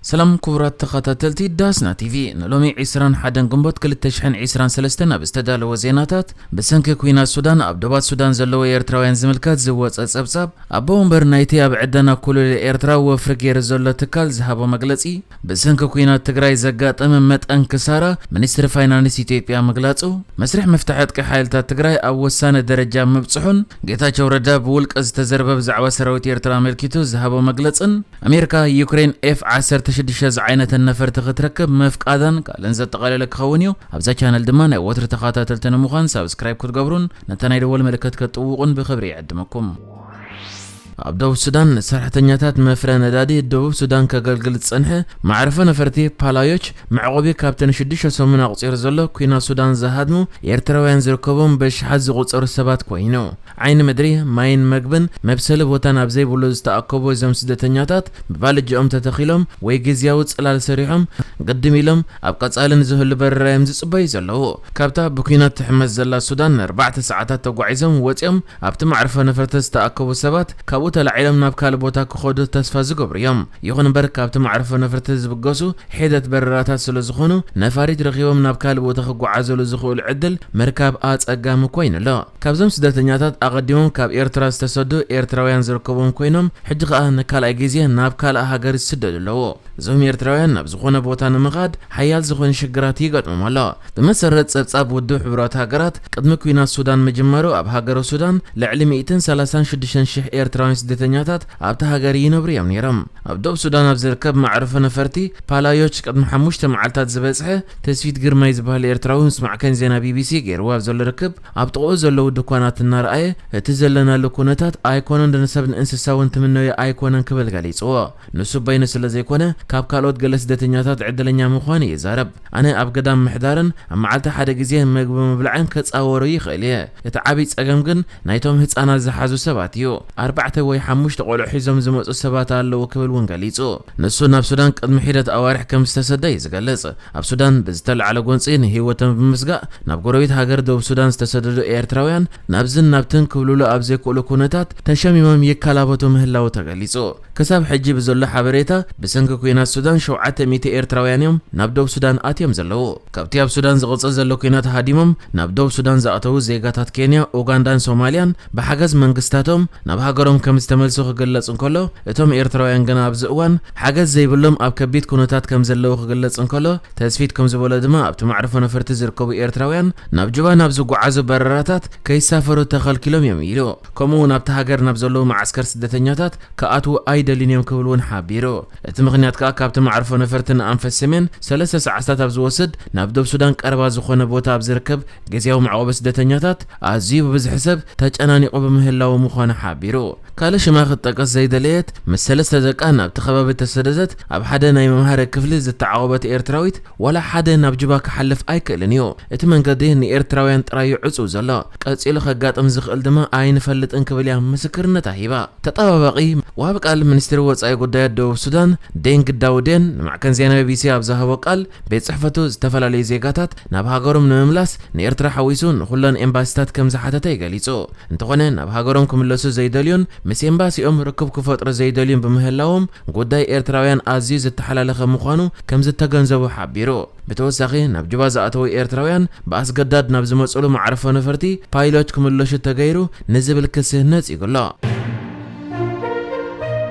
ሰላም ክቡራት ተኸታተልቲ ዳስና ቲቪ፣ ንሎሚ ዕስራን ሓደን ግንቦት ክልተ ሽሕን ዕስራን ሰለስተን ኣብ ዝተዳለወ ዜናታት፣ ብሰንኪ ኩናት ሱዳን ኣብ ዶባት ሱዳን ዘለዉ ኤርትራውያን ዝምልከት ዝወጸ ጸብጻብ፣ ኣቦ ወንበር ናይቲ ኣብ ዕደና ኩሉል ኤርትራ ወፍሪ ገይሩ ዘሎ ትካል ዝሃቦ መግለጺ፣ ብሰንኪ ኩናት ትግራይ ዘጋጠመ መጠን ክሳራ ሚኒስትሪ ፋይናንስ ኢትዮጵያ ምግላጹ፣ መስርሕ ምፍታሕ ዕጥቂ ሓይልታት ትግራይ ኣብ ወሳኒ ደረጃ ምብጽሑን ጌታቸው ረዳ ብውልቀ ዝተዘርበ ብዛዕባ ሰራዊት ኤርትራ ኣመልኪቱ ዝሃቦ መግለጽን፣ ኣሜሪካ ዩክሬን ኤፍ ዓሰርተ ሽዱሽተ ዝዓይነተን ነፈርቲ ክትረክብ ምፍቃዳን ካልእን ዘጠቓለለ ክኸውን እዩ። ኣብዛ ቻነል ድማ ናይ ወትሪ ተኸታተልቲ ንምዃን ሳብስክራይብ ክትገብሩን ነታ ናይ ደወል ምልክት ክትጥውቑን ብኽብሪ ይዕድመኩም። ኣብ ደቡብ ሱዳን ንሰራሕተኛታት መፍረ ነዳዲ ደቡብ ሱዳን ከገልግል ዝጸንሐ መዕርፎ ነፈርቲ ፓላዮች መዕቆቢ ካብተን ሽዱሽተ ሰሙን ኣቑጺሩ ዘሎ ኲናት ሱዳን ዝሃድሙ ኤርትራውያን ዝርከቦም በሽሓት ዝቑጸሩ ሰባት ኮይኑ። ዓይኒ ምድሪ፣ ማይን መግብን መብሰሊ ቦታን ኣብ ዘይብሉ ዝተኣከቡ እዞም ስደተኛታት ብባልጅኦም ተተኺሎም ወይ ግዝያዊ ጽላል ሰሪሖም ግድም ኢሎም ኣብ ቀጻሊ ንዝህሉ በረራ እዮም ዝጽበዩ ዘለዉ። ካብታ ብኲናት ትሕመስ ዘላ ሱዳን ንኣርባዕተ ሰዓታት ተጓዒዞም ወጺኦም ኣብቲ መዕርፎ ነፈርቲ ዝተኣከቡ ሰባት ካብኡ ተላዒሎም ናብ ካልእ ቦታ ክኸዱ ተስፋ ዝገብሩ እዮም። ይኹን እምበር ካብቲ መዕርፎ ነፈርቲ ዝብገሱ ሒደት በረራታት ስለ ዝኾኑ ነፋሪት ረኺቦም ናብ ካልእ ቦታ ክጓዓዘሉ ዝኽእሉ ዕድል ምርካብ ኣጸጋሚ ኮይኑ ኣሎ። ካብዞም ስደተኛታት ኣቐዲሞም ካብ ኤርትራ ዝተሰዱ ኤርትራውያን ዝርከብዎም ኮይኖም፣ ሕጂ ከኣ ንካልኣይ ግዜ ናብ ካልእ ሃገር ይስደዱ ኣለዉ። እዞም ኤርትራውያን ናብ ዝኾነ ቦታ ንምኻድ ሓያል ዝኾነ ሽግራት ይገጥሞም ኣሎ። ብመሰረት ጸብጻብ ውድብ ሕቡራት ሃገራት፣ ቅድሚ ኲናት ሱዳን ምጅማሩ ኣብ ሃገረ ሱዳን ልዕሊ ሚእትን ሰላሳን ሽዱሽተን ሽሕ ኤርትራውያን ስደተኛታት ኣብታ ሃገር ይነብሩ እዮም ነይሮም። ኣብ ደቡብ ሱዳን ኣብ ዝርከብ መዕርፎ ነፈርቲ ፓላዮች ቅድሚ ሓሙሽተ መዓልታት ዝበጽሐ ተስፊት ግርማይ ዝበሃል ኤርትራዊ ምስ ማዕከን ዜና ቢቢሲ ገይርዎ ኣብ ዘሎ ርክብ፣ ኣብ ጥቕኡ ዘለዉ ድኳናት እናረኣየ፣ እቲ ዘለናሉ ኩነታት ኣይኮነን፣ ንሰብ ንእንስሳ እውን ትምነዮ ኣይኮነን ክብል ገሊጽዎ። ንሱ በይኑ ስለ ዘይኮነ፣ ካብ ካልኦት ገለ ስደተኛታት ዕድለኛ ምዃኑ ይዛረብ። ኣነ ኣብ ገዳም ምሕዳርን ኣብ መዓልቲ ሓደ ግዜ ምግቢ ምብላዕን ከጻወሮ ይኽእል እየ። እቲ ዓብዪ ጸገም ግን ናይቶም ህጻናት ዝሓዙ ሰባት እዩ። ኣርባዕተ ወይ ሓሙሽተ ቆልዑ ሒዞም ዝመጹ ሰባት ኣለዉ ክብል እውን ገሊጹ። ንሱ ናብ ሱዳን ቅድሚ ሒደት ኣዋርሕ ከም ዝተሰደ እዩ ዝገልጽ። ኣብ ሱዳን ብዝተላዕለ ጎንጺ ንህይወቶም ብምስጋእ ናብ ጎረቤት ሃገር ደቡብ ሱዳን ዝተሰደዱ ኤርትራውያን ናብዝን ናብትን ክብልሉ ኣብ ዘይክእሉ ኩነታት ተሸሚሞም ይከላበቱ ምህላዉ ተገሊጹ። ክሳብ ሕጂ ብዘሎ ሓበሬታ ብሰንኪ ኲናት ሱዳን ሸውዓተ ሚእቲ ኤርትራውያን እዮም ናብ ደቡብ ሱዳን ኣትዮም ዘለዉ። ካብቲ ኣብ ሱዳን ዝቕጽል ዘሎ ኲናት ሃዲሞም ናብ ደቡብ ሱዳን ዝኣተዉ ዜጋታት ኬንያ፣ ኡጋንዳን ሶማልያን ብሓገዝ መንግስታቶም ናብ ሃገሮም ከም ዝተመልሱ ክግለጽ እንከሎ፣ እቶም ኤርትራውያን ግና ኣብዚ እዋን ሓገዝ ዘይብሎም ኣብ ከቢድ ኩነታት ከም ዘለዉ ክግለጽ እንከሎ፣ ተስፊት ከም ዝበሎ ድማ ኣብቲ መዕርፎ ነፈርቲ ዝርከቡ ኤርትራውያን ናብ ጁባ ናብ ዝጓዓዙ በረራታት ከይሳፈሩ ተኸልኪሎም እዮም ኢሉ። ከምኡ እውን ኣብቲ ሃገር ናብ ዘለዉ መዓስከር ስደተኛታት ክኣትዉ ኣይደልዩን እዮም ክብል እውን ሓቢሩ። እቲ ምኽንያት ከኣ ካብቲ መዕርፎ ነፈርቲ ንኣንፈት ሰሜን ሰለስተ ሰዓታት ኣብ ዝወስድ ናብ ደቡብ ሱዳን ቀረባ ዝኾነ ቦታ ኣብ ዝርከብ ግዝያዊ መዕቆቢ ስደተኛታት ኣዝዩ ብብዝሒ ሰብ ተጨናኒቑ ብምህላዉ ምዃኑ ሓቢሩ። ካልእ ሽማ ክትጠቀስ ዘይደለየት ምስ ሰለስተ ደቃ ናብቲ ከባቢ እተሰደደት ኣብ ሓደ ናይ መምሃሪ ክፍሊ ዝተዓቖበት ኤርትራዊት ዋላ ሓደ ናብ ጁባ ክሓልፍ ኣይክእልን እዩ። እቲ መንገዲ ንኤርትራውያን ጥራይ እዩ ዕጹው ዘሎ። ቀጺሉ ከጋጥም ዝኽእል ድማ ኣይንፈልጥን ክብል እያ ምስክርነታ ሂባ። ተጠባባቒ ወሃቢ ቃል ሚኒስትሪ ወጻኢ ጉዳያት ደቡብ ሱዳን ዴንግ ዳውዴን ንማዕከን ዜና ቢቢሲ ኣብ ዝሃቦ ቃል፣ ቤት ጽሕፈቱ ዝተፈላለዩ ዜጋታት ናብ ሃገሮም ንምምላስ ንኤርትራ ሓዊሱ ንኹለን ኤምባሲታት ከም ዝሓተተ እዩ ገሊጹ። እንተኾነ ናብ ሃገሮም ክምለሱ ዘይደልዩን ምስ ኤምባሲኦም ርክብ ክፈጥሩ ዘይደልዩን ብምህላዎም ጉዳይ ኤርትራውያን ኣዝዩ ዝተሓላለኸ ምዃኑ ከም ዝተገንዘቡ ሓቢሩ። ብተወሳኺ ናብ ጁባ ዝኣተዉ ኤርትራውያን ብኣስገዳድ ናብ ዝመጽሉ መዕርፎ ነፈርቲ ፓይሎት ክምለሹ ተገይሩ ንዝብል ክሲ ነጺጉ ኣሎ።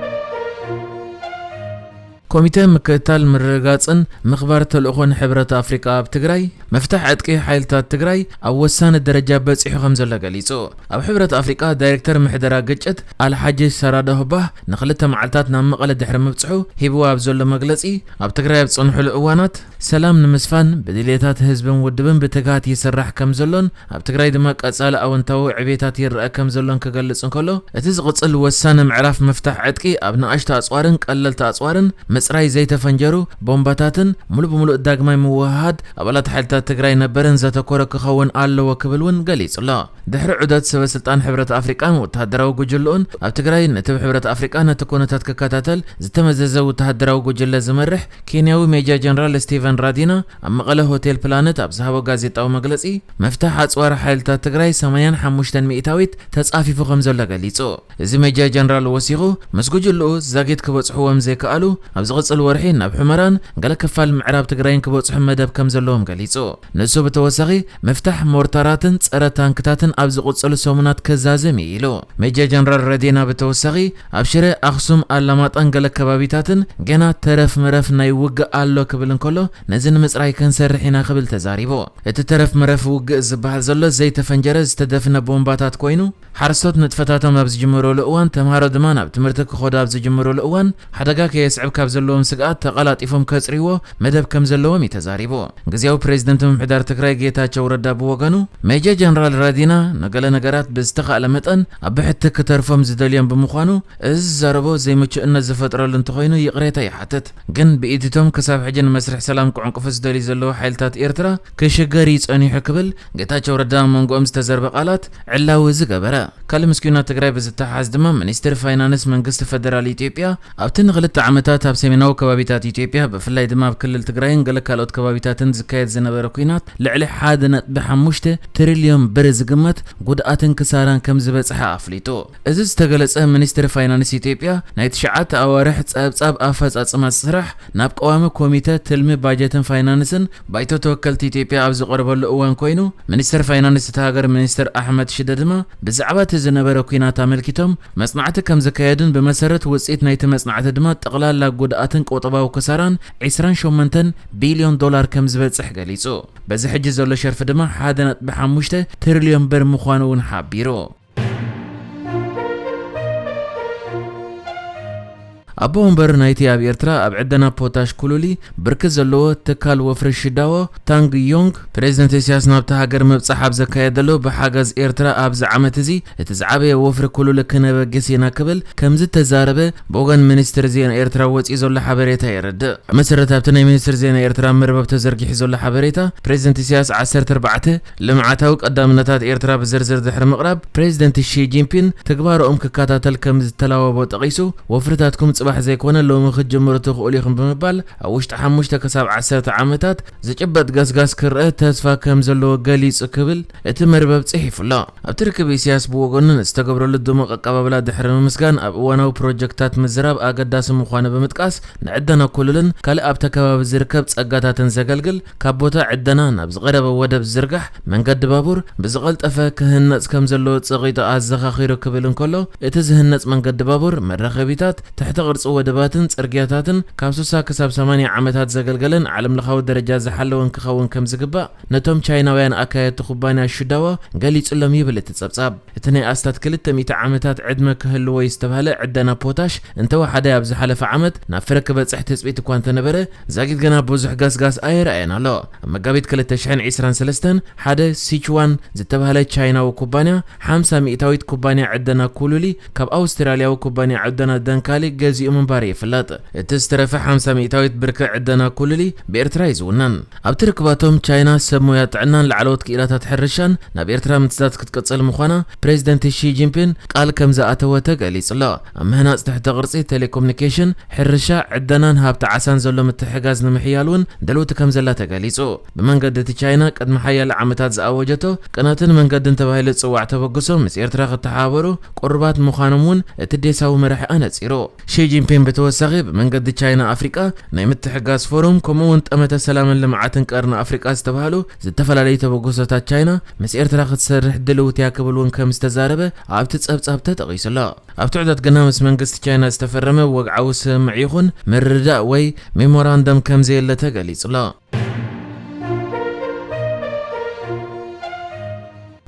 ኮሚተ ምክትታል ምርግጋጽን ምኽባር ተልእኾን ሕብረት ኣፍሪቃ ኣብ ትግራይ፣ ምፍታሕ ዕጥቂ ሓይልታት ትግራይ ኣብ ወሳኒ ደረጃ በጺሑ ከም ዘሎ ገሊጹ። ኣብ ሕብረት ኣፍሪቃ ዳይሬክተር ምሕደራ ግጭት ኣልሓጂ ሰራዶ ህባህ ንኽልተ መዓልታት ናብ መቐለ ድሕሪ ምብጽሑ ሂብዎ ኣብ ዘሎ መግለጺ፣ ኣብ ትግራይ ኣብ ዝጸንሕሉ እዋናት ሰላም ንምስፋን ብድልየታት ህዝብን ውድብን ብትግሃት ይስራሕ ከም ዘሎን ኣብ ትግራይ ድማ ቀጻሊ ኣወንታዊ ዕቤታት ይረኣ ከም ዘሎን ክገልጽ እንከሎ፣ እቲ ዝቕጽል ወሳኒ ምዕራፍ ምፍታሕ ዕጥቂ ኣብ ንኣሽቱ ኣጽዋርን ቀለልቲ ኣጽዋርን ምጽራይ ዘይተፈንጀሩ ቦምባታትን ሙሉእ ብሙሉእ ዳግማይ ምውህሃድ ኣባላት ሓይልታት ትግራይ ነበርን ዘተኮረ ክኸውን ኣለዎ ክብል እውን ገሊጹ ኣሎ። ድሕሪ ዑደት ሰበ ስልጣን ሕብረት ኣፍሪቃን ወተሃደራዊ ጉጅልኡን ኣብ ትግራይ ነቲ ብሕብረት ኣፍሪቃ ነቲ ኩነታት ክከታተል ዝተመዘዘ ወተሃደራዊ ጉጅለ ዝመርሕ ኬንያዊ ሜጀር ጀነራል ስቲቨን ራዲና ኣብ መቐለ ሆቴል ፕላነት ኣብ ዝሃቦ ጋዜጣዊ መግለጺ፣ ምፍታሕ ኣጽዋር ሓይልታት ትግራይ ሰማንያን ሓሙሽተን ሚእታዊት ተጻፊፉ ከም ዘሎ ገሊጹ። እዚ ሜጀር ጀነራል ወሲኹ፣ ምስ ጉጅልኡ ዛጊት ክበጽሕዎም ዘይከኣሉ ኣብ ዝቕጽል ወርሒ ናብ ሑመራን ገለ ክፋል ምዕራብ ትግራይን ክበጽሑ መደብ ከም ዘለዎም ገሊጹ። ንሱ ብተወሳኺ ምፍታሕ ሞርታራትን ጸረ ታንክታትን ኣብ ዝቕጽሉ ሰሙናት ከዛዘም እዩ ኢሉ። ሜጀር ጀነራል ረዴና ብተወሳኺ ኣብ ሽረ፣ ኣኽሱም፣ ኣላማጣን ገለ ከባቢታትን ገና ተረፍ መረፍ ናይ ውግእ ኣሎ ክብል እንከሎ፣ ነዚ ንምጽራይ ክንሰርሕ ኢና ክብል ተዛሪቡ። እቲ ተረፍ መረፍ ውግእ ዝበሃል ዘሎ ዘይተፈንጀረ ዝተደፍነ ቦምባታት ኮይኑ፣ ሓረስቶት ንጥፈታቶም ኣብ ዝጅምሩሉ እዋን፣ ተምሃሮ ድማ ናብ ትምህርቲ ክኸዱ ኣብ ዝጅምሩሉ እዋን፣ ሓደጋ ከየስዕብ ካብ ዘለዎም ስግኣት ተቐላጢፎም ከጽርይዎ መደብ ከም ዘለዎም እዩ ተዛሪቡ። ግዝያዊ ፕሬዝደንት ምምሕዳር ትግራይ ጌታቸው ረዳ ብወገኑ፣ ሜጀር ጀነራል ረዴና ንገለ ነገራት ብዝተኻእለ መጠን ኣብ ብሕቲ ክተርፎም ዝደልዮም ብምዃኑ፣ እዚ ዝዛረቦ ዘይምቹእነት ዝፈጥረሉ እንተኾይኑ ይቕሬታ ይሓትት። ግን ብኢድቶም ክሳብ ሕጂ ንመስርሕ ሰላም ክዕንቅፉ ዝደልዩ ዘለዉ ሓይልታት ኤርትራ ክሽገር እዩ ጸኒሑ ክብል ጌታቸው ረዳ ኣብ መንጎኦም ዝተዘርበ ቃላት ዕላዊ ዝገበረ። ካልእ ምስ ኲናት ትግራይ ብዝተሓሓዝ ድማ ሚኒስትሪ ፋይናንስ መንግስቲ ፈደራል ኢትዮጵያ ኣብቲ ንክልተ ዓመታት ኣብ ሰሜናዊ ከባቢታት ኢትዮጵያ ብፍላይ ድማ ኣብ ክልል ትግራይን ገለ ካልኦት ከባቢታትን ዝካየድ ዝነበረ ኲናት ልዕሊ ሓደ ነጥቢ ሓሙሽተ ትሪልዮን ብር ዝግመት ጉድኣትን ክሳራን ከም ዝበጽሐ ኣፍሊጡ። እዚ ዝተገለጸ ሚኒስትሪ ፋይናንስ ኢትዮጵያ ናይ ትሽዓተ ኣዋርሕ ጸብጻብ ኣፈጻጽማ ስራሕ ናብ ቀዋሚ ኮሚተ ትልሚ ባጀትን ፋይናንስን ባይቶ ተወከልቲ ኢትዮጵያ ኣብ ዝቐረበሉ እዋን ኮይኑ፣ ሚኒስትር ፋይናንስ እታ ሃገር ሚኒስትር ኣሕመድ ሽደ ድማ ብዛዕባ እቲ ዝነበረ ኲናት ኣመልኪቶም መጽናዕቲ ከም ዘካየዱን ብመሰረት ውጽኢት ናይቲ መጽናዕቲ ድማ ጠቕላላ ጉድኣትን ቁጠባዊ ክሳራን ዕስራን ሸሞንተን ቢልዮን ዶላር ከም ዝበጽሕ ገሊጹ። በዚ ሕጂ ዘሎ ሸርፊ ድማ ሓደ ነጥቢ ሓሙሽተ ትሪልዮን ብር ምዃኑ እውን ሓቢሩ። ኣቦ ወንበር ናይቲ ኣብ ኤርትራ ኣብ ዕደና ፖታሽ ኩሉሊ ብርኪ ዘለዎ ትካል ወፍሪ ሽዳዎ ታንግ ዮንግ፣ ፕሬዝደንት ኢሳያስ ናብታ ሃገር ምብጻሕ ኣብ ዘካየደሉ፣ ብሓገዝ ኤርትራ ኣብዚ ዓመት እዚ እቲ ዝዓበየ ወፍሪ ኩሉሊ ክነበግስ ኢና ክብል ከም ዝተዛረበ ብወገን ሚኒስትሪ ዜና ኤርትራ ወጺኡ ዘሎ ሓበሬታ የረድእ። መሰረት ኣብቲ ናይ ሚኒስትሪ ዜና ኤርትራ መርበብ ተዘርጊሑ ዘሎ ሓበሬታ፣ ፕሬዝደንት ኢሳያስ ዓሰርተ ኣርባዕተ ልምዓታዊ ቀዳምነታት ኤርትራ ብዝርዝር ድሕሪ ምቕራብ፣ ፕሬዝደንት ሺ ጂንፒን ትግባረኦም ክከታተል ከም ዝተላበቦ ጠቒሱ፣ ወፍርታትኩም ጽባሕ ዘይኮነ ሎሚ ክትጅምሩ ትኽእሉ ኢኹም ብምባል፣ ኣብ ውሽጢ ሓሙሽተ ክሳብ ዓሰርተ ዓመታት ዝጭበጥ ገስጋስ ክረአ ተስፋ ከም ዘለዎ ገሊጹ ክብል እቲ መርበብ ጽሒፉ ኣሎ። ኣብቲ ርክብ ኢሳያስ ብወገኑ ንዝተገብረሉ ድሙቕ ኣቀባብላ ድሕሪ ምምስጋን፣ ኣብ እዋናዊ ፕሮጀክትታት ምዝራብ ኣገዳሲ ምዃኑ ብምጥቃስ፣ ንዕደና ኩሉልን ካልእ ኣብቲ ከባቢ ዝርከብ ጸጋታትን ዘገልግል ካብ ቦታ ዕደና ናብ ዝቐረበ ወደብ ዝዝርጋሕ መንገዲ ባቡር ብዝቐልጠፈ ክህነጽ ከም ዘለዎ ጸቒጡ ኣዘኻኺሩ ክብል እንከሎ፣ እቲ ዝህነጽ መንገዲ ባቡር መራኸቢታት፣ ትሕተ ቅርጺ ወደባትን ጽርግያታትን ካብ ስሳ ክሳብ ሰማንያ ዓመታት ዘገልገለን ዓለምለኻዊ ደረጃ ዝሓለወን ክኸውን ከም ዝግባእ ነቶም ቻይናውያን ኣካየድቲ ኩባንያ ሹዳዋ ገሊጹሎም ይብል እቲ ጸብጻብ። እቲ ናይ ኣስታት ክልተ ሚእቲ ዓመታት ዕድመ ክህልዎ እዩ ዝተባህለ ዕደና ፖታሽ እንተወሓደ ኣብ ዝሓለፈ ዓመት ናብ ፍረ ክበጽሕ ትጽቢት እኳ እንተነበረ፣ ዛጊት ግና ብዙሕ ገስጋስ ኣይረኣየን ኣሎ። ኣብ መጋቢት ክልተ ሽሕን ዕስራን ሰለስተን ሓደ ሲችዋን ዝተባህለ ቻይናዊ ኩባንያ ሓምሳ ሚእታዊት ኩባንያ ዕደና ኩሉሊ ካብ ኣውስትራልያዊ ኩባንያ ዕደና ደንካሊ ገዚኡ ምንባሩ ይፍለጥ። እቲ ዝተረፈ ሓምሳ ሚእታዊት ብርኪ ዕደና ኩሉሊ ብኤርትራ እዩ ዝውነን። ኣብቲ ርክባቶም ቻይና ሰብ ሞያ ጥዕናን ላዕለዎት ክኢላታት ሕርሻን ናብ ኤርትራ ምትዛዝ ክትቅጽል ምዃና ፕሬዝደንት ሺ ጂንፒን ቃል ከም ዝኣተወ ተገሊጹ ኣሎ። ኣብ ምህናጽ ትሕተ ቅርጺ፣ ቴሌኮሙኒኬሽን፣ ሕርሻ፣ ዕደናን ሃብቲ ዓሳን ዘሎ ምትሕግጋዝ ንምሕያል እውን ድልውቲ ከም ዘላ ተገሊጹ። ብመንገዲ እቲ ቻይና ቅድሚ ሓያለ ዓመታት ዝኣወጀቶ ቅናትን መንገድን ተባሂሉ ዝጽዋዕ ተበግሶ ምስ ኤርትራ ክተሓባበሩ ቅሩባት ምዃኖም እውን እቲ ዴሳዊ መራሒ ኣነጺሩ። ሺ ጂንፒን ብተወሳኺ ብመንገዲ ቻይና ኣፍሪቃ ናይ ምትሕግጋዝ ፎረም፣ ከምኡ እውን ጠመተ ሰላምን ልምዓትን ቀርኒ ኣፍሪቃ ዝተባህሉ ዝተፈላለዩ ተበግሶታት ቻይና ምስ ኤርትራ ክትሰርሕ ድልውቲ እያ ክብል እውን ከም ዝተዛረበ ኣብቲ ጸብጻብ ተጠቒሱ ኣሎ። ኣብቲ ዑደት ግና ምስ መንግስቲ ቻይና ዝተፈረመ ወግዓዊ ስምምዕ ይኹን ምርድዳእ ወይ ሜሞራንደም ከም ዘየለ ተገሊጹ ኣሎ።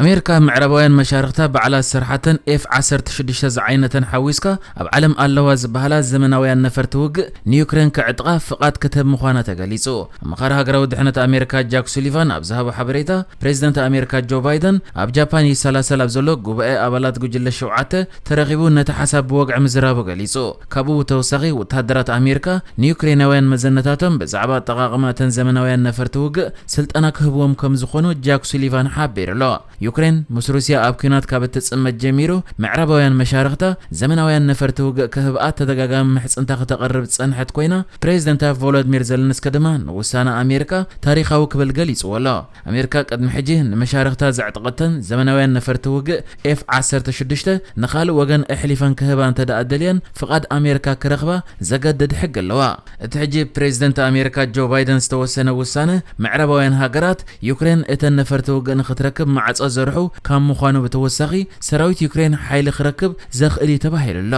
ኣሜሪካ ኣብ ምዕራባውያን መሻርኽታ ባዕላ ዝሰርሓተን ኤፍ ዓሰርተ ሽዱሽተ ዝዓይነተን ሓዊስካ ኣብ ዓለም ኣለዋ ዝበሃላ ዘመናውያን ነፈርቲ ውግእ ንዩክሬን ክዕጥቓ ፍቓድ ክትህብ ምዃና ተገሊጹ። ኣማኻሪ ሃገራዊ ድሕነት ኣሜሪካ ጃክ ሱሊቫን ኣብ ዝሃቦ ሓበሬታ፣ ፕሬዝደንት ኣሜሪካ ጆ ባይደን ኣብ ጃፓን ይሰላሰል ኣብ ዘሎ ጉባኤ ኣባላት ጉጅለ ሸውዓተ ተረኺቡ ነቲ ሓሳብ ብወግዒ ምዝራቡ ገሊጹ። ካብኡ ብተወሳኺ፣ ወተሃደራት ኣሜሪካ ንዩክሬናውያን መዘነታቶም ብዛዕባ ኣጠቓቕማ እተን ዘመናውያን ነፈርቲ ውግእ ስልጠና ክህብዎም ከም ዝኾኑ ጃክ ሱሊቫን ሓቢሩ ኣሎ። ዩክሬን ምስ ሩስያ ኣብ ኲናት ካብ እትጽመድ ጀሚሩ፣ ምዕራባውያን መሻርኽታ ዘመናውያን ነፈርቲ ውግእ ክህብኣ ተደጋጋሚ ምሕጽንታ ክተቕርብ ዝጸንሐት ኮይና፣ ፕሬዚደንታ ቮሎድሚር ዘለንስኪ ድማ ንውሳነ ኣሜሪካ ታሪኻዊ ክብል ገሊጽዎ ኣሎ። ኣሜሪካ ቅድሚ ሕጂ ንመሻርኽታ ዘዕጠቐተን ዘመናውያን ነፈርቲ ውግእ ኤፍ ዓሰርተ ሽዱሽተ ንኻልእ ወገን ኣሕሊፈን ክህባ እንተ ደኣ ደልየን፣ ፍቓድ ኣሜሪካ ክረኽባ ዘገድድ ሕጊ ኣለዋ። እቲ ሕጂ ፕሬዚደንት ኣሜሪካ ጆ ባይደን ዝተወሰነ ውሳነ፣ ምዕራባውያን ሃገራት ዩክሬን እተን ነፈርቲ ውግእ ንኽትረክብ ማዕጾ ዘርሑ ካብ ምዃኑ ብተወሳኺ፣ ሰራዊት ዩክሬን ሓይሊ ክረክብ ዘኽእል እዩ ተባሂሉ ኣሎ።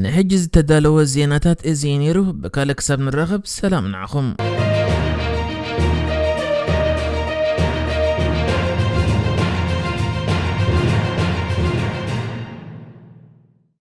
ንሕጂ ዝተዳለወ ዜናታት እዚ እዩ ነይሩ። ብካልእ ክሳብ ንራኸብ፣ ሰላም ንዓኹም።